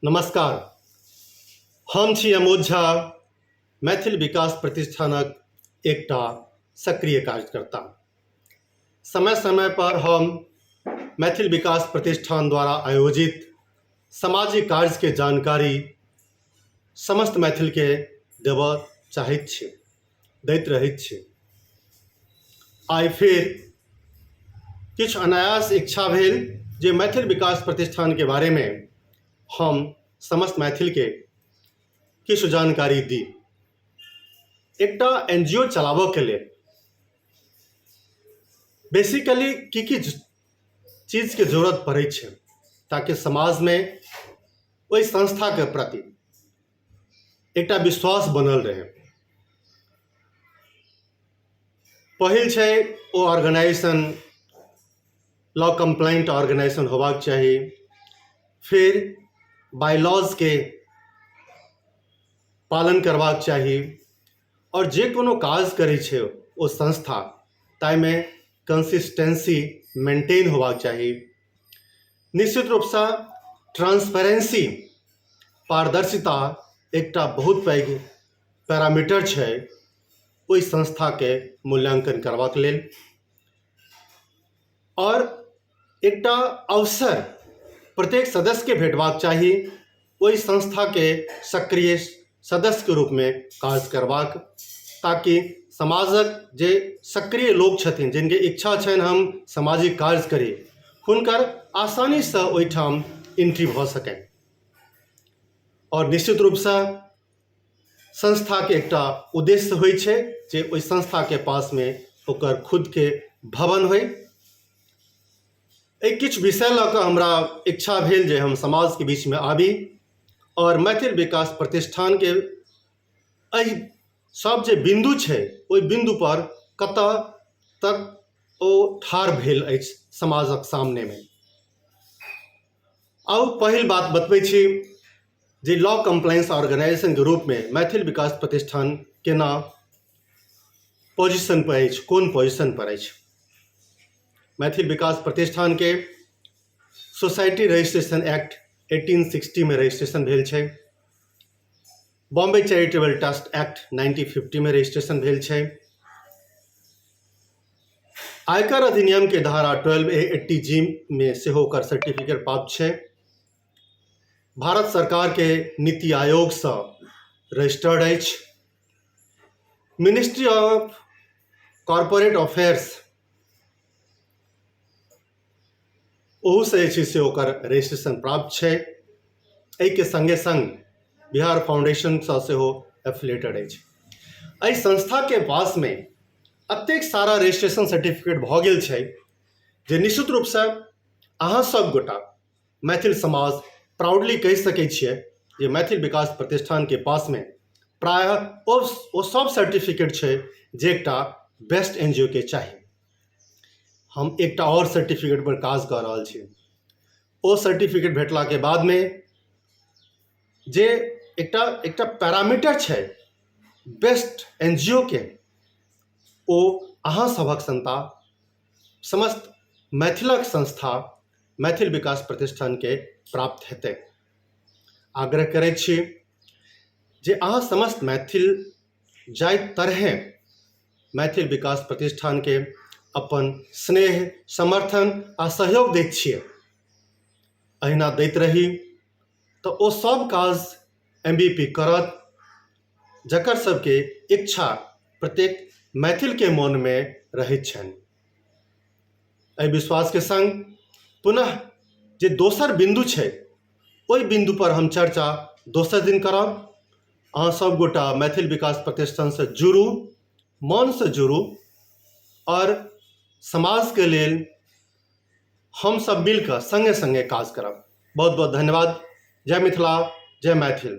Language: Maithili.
नमस्कार। हम छी अमोद झा, मैथिल विकास प्रतिष्ठानक एकटा सक्रिय कार्यकर्ता। समय समय पर हम मैथिल विकास प्रतिष्ठान द्वारा आयोजित सामाजिक कार्यके जानकारी समस्त मैथिलके देबऽ चाहैत छी, दैत रहैत छी। आइ फेर किछु अनायास इच्छा भेल जे मैथिल विकास प्रतिष्ठानके बारेमे हम समस्त मैथिलके किछु जानकारी दी। एकटा एन जी ओ चलाबऽके लेल बेसिकली की की चीजके जरूरत पड़ै छै ताकि समाजमे ओहि संस्थाके प्रति एकटा विश्वास बनल रहै। पहिल छै ओ ऑर्गेनाइजेशन लॉ कम्प्लाइंट ऑर्गेनाइजेशन होबाक चाही। फेर बाइलॉजके पालन करबाक चाही आओर जे कोनो काज करै छै ओ संस्था ताहिमे कंसिस्टेंसी मेंटेन होबाक चाही। निश्चित रूपसँ ट्रांसपेरेंसी, पारदर्शिता एकटा बहुत पैघ पैरामीटर छै ओहि संस्थाके मूल्याङ्कन करबाक लेल। आओर एकटा अवसर प्रत्येक सदस्यके भेटबाक चाही ओहि संस्थाके सक्रिय सदस्यके रूपमे काज करबाक, ताकि समाजक जे सक्रिय लोक छथिन, जिनके इच्छा छनि हम सामाजिक कार्य करी, हुनकर आसानीसँ ओहिठाम एंट्री भऽ सकनि। आओर निश्चित रूपसँ संस्थाके एकटा उद्देश्य होइ छै जे ओहि संस्थाके पासमे ओकर खुदके भवन होइ। एहि किछु विषय लऽ कऽ हमरा इच्छा भेल जे हम समाजके बीचमे आबी आओर मैथिल विकास प्रतिष्ठानके एहि सब जे बिन्दु छै ओहि बिन्दुपर कतऽ तक ओ ठाढ़ भेल अछि समाजक सामनेमे। आउ पहिल बात बतबै छी जे लॉ कम्प्लायंस ऑर्गेनाइजेशनके रूपमे मैथिल विकास प्रतिष्ठान केना पोजिशन पर अछि, कोन पोजिशन पर अछि। मैथिल विकास प्रतिष्ठानके सोसाइटी रजिस्ट्रेशन एक्ट 1860 मे रजिस्ट्रेशन भेल छै। बॉम्बे चैरिटेबल ट्रस्ट एक्ट 1950 मे रजिस्ट्रेशन भेल छै। आयकर अधिनियम के धारा 12 ए 80 जी में सेहो ओकर सर्टिफिकेट प्राप्त छै। भारत सरकार के नीति आयोगसँ रजिस्टर्ड अछि। मिनिस्ट्री ऑफ कॉरपोरेट अफेयर्स ओहूसँ जे छै से ओकर रजिस्ट्रेशन प्राप्त छै। एहिके सङ्गे सङ्ग बिहार फाउंडेशनसँ सेहो एफिलेटेड अछि। एहि संस्थाके पासमे एतेक सारा रजिस्ट्रेशन सर्टिफिकेट भऽ गेल छै जे निश्चित रूपसँ अहाँ सब गोटा मैथिल समाज प्राउडली कहि सकै छियै जे मैथिल विकास प्रतिष्ठानके पासमे प्रायः ओ सब सर्टिफिकेट छै जे एकटा बेस्ट एन जी ओ के चाही। हम एकटा आओर सर्टिफिकेट पर काज कऽ रहल छी। ओ सर्टिफिकेट भेटलाके बादमे जे एकटा एकटा पैरामीटर छै बेस्ट एन जी ओ के, ओ अहाँ सभक संता समस्त मैथिलक संस्था मैथिल विकास प्रतिष्ठानके प्राप्त हेतै। आग्रह करै छी जे अहाँ समस्त मैथिल जाहि तरहें मैथिल विकास प्रतिष्ठानके अपन स्नेह, समर्थन आ सहयोग दैत छियै, अहिना दैत रही तऽ ओ सब काज एम बी पी करत जकर सबके इच्छा प्रत्येक मैथिलके मोनमे रहैत छनि। एहि विश्वासके सङ्ग पुनः जे दोसर बिन्दु छै ओहि बिन्दुपर हम चर्चा दोसर दिन करब। अहाँ सब गोटा मैथिल विकास प्रतिष्ठानसँ जुड़ू, मनसँ जुड़ू आओर समाजके लेल हमसब मिलकऽ सङ्गे सङ्गे काज करब। बहुत बहुत धन्यवाद। जय मिथिला, जय मैथिल।